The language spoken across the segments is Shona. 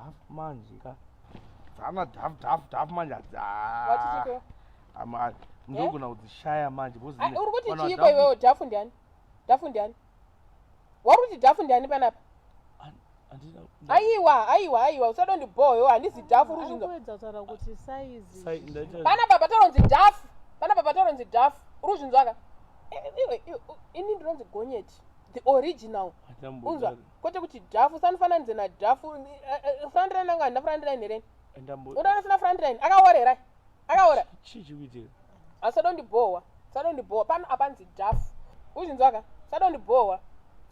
Dhafu manje ka. Dzana dhafu dhafu dhafu manje Wati chiko? Ama ndogona kudzishaya manje because Ai, uri kuti vanhu chiiko vadhafu- iwewe dhafu ndiani? Dhafu ndiani? Wari kuti dhafu ndiani panapa? Handina- Aiwa, aiwa, aiwa, usadondibhowa, handizi dhafu Ari ruzvinzwa. kuedza kutaura kuti saizi. Sai- ndaita- Panapa pataronzi dhafu. Panapa pataronzi dhafu. Uri kuzvinzwa ka? Iwe, iwe, ini ndinonzi gonyeti. The original. Handina Unzwa, mbo- kwete kuti dhafu usanifananidze nadhafu. Front line anga handina front line here? handina mbo- Unoona sina front line. Akaora here? Akaora. Chii chiri kuitika? Asadondibhowa. Sadondibhowa. Pano apanzi dhafu. Uzvinzwa ka? Sadondibhowa.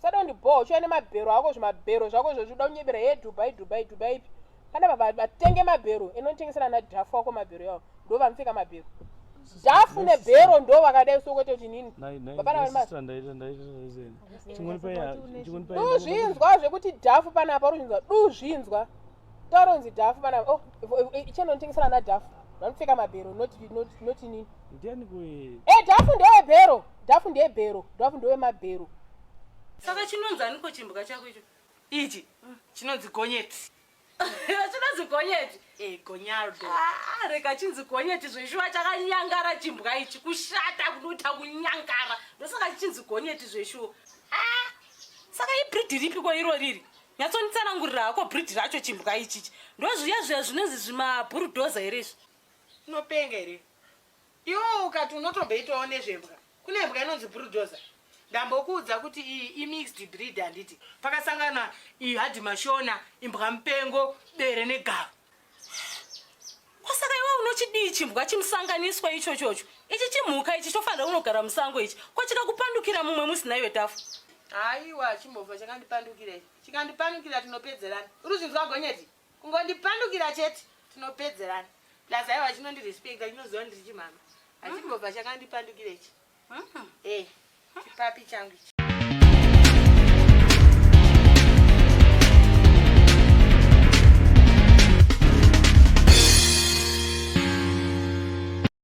Sadondibhowa. Uchiuya nemabhero ako zvimabhero zvako izvo uda kunyebera ye Dubai Dubai Dubai ipi. Pana baba vatenge mabhero. Inotengesera na dhafu wako mabhero yawo. Ndo vanopfeka mabhero. Dhafu nebhero ndo vakadai so kwete kuti nini. Nai- nai- Baba nai na sister, ndaita ndaita ndaita. Chingonipai chingonipai. Duzvinzwa zvekuti dhafu panapa uruzvinzwa. Duzvinzwa. Taronzi dhafu panapa. Oh, ichenotengesera na dhafu. Vanopfeka mabhero not not not nini. Ndiani kuye? Eh, dhafu ndewebhero. Dhafu ndeyebhero. Dhafu ndewemabhero. Saka chinonzi aniko chimbwa chako icho? Ichi chinonzi gonyeti. Chinonzi gonyeti? Eh, gonyardo. Ah, rega chinzi gonyeti zveshuwa chakanyangara chimbwa ichi kushata kunoita kunyangara. Ndosaka chichinzi gonyeti zveshuwa. Ah, saka ibreed ripi ko iro riri? Nyatsonditsanangurira hako breed racho chimbwa ichichi. Ndozviya zviya zvinonzi zvimabhurudoza here izvi? Unopenga here? Iwe ukati unotomboitawo nezvembwa. Kune mbwa inonzi bulldozer. Ndambokuudza kuti iyi imixed breed handiti. Pakasangana iyi hadhi mashona, imbwa mupengo, bere negava. Ko saka iwe unochidii chimbwa chimusanganiswa ichochocho? Ichi chimhuka ichi chofanira kunogara musango ichi. Ko chikakupandukira mumwe musi naiwe Tafu? Haiwa chimbobva chakandipandukira ichi. Chikandipandukira tinopedzerana. Uri kuzvinzwa gonyeti? Kungondipandukira chete tinopedzerana. Plus haiwa chinondirespecta chinoziva ndiri chimama. Hachimbobva chakandipandukira ichi. Eh, chipapi changu ichi.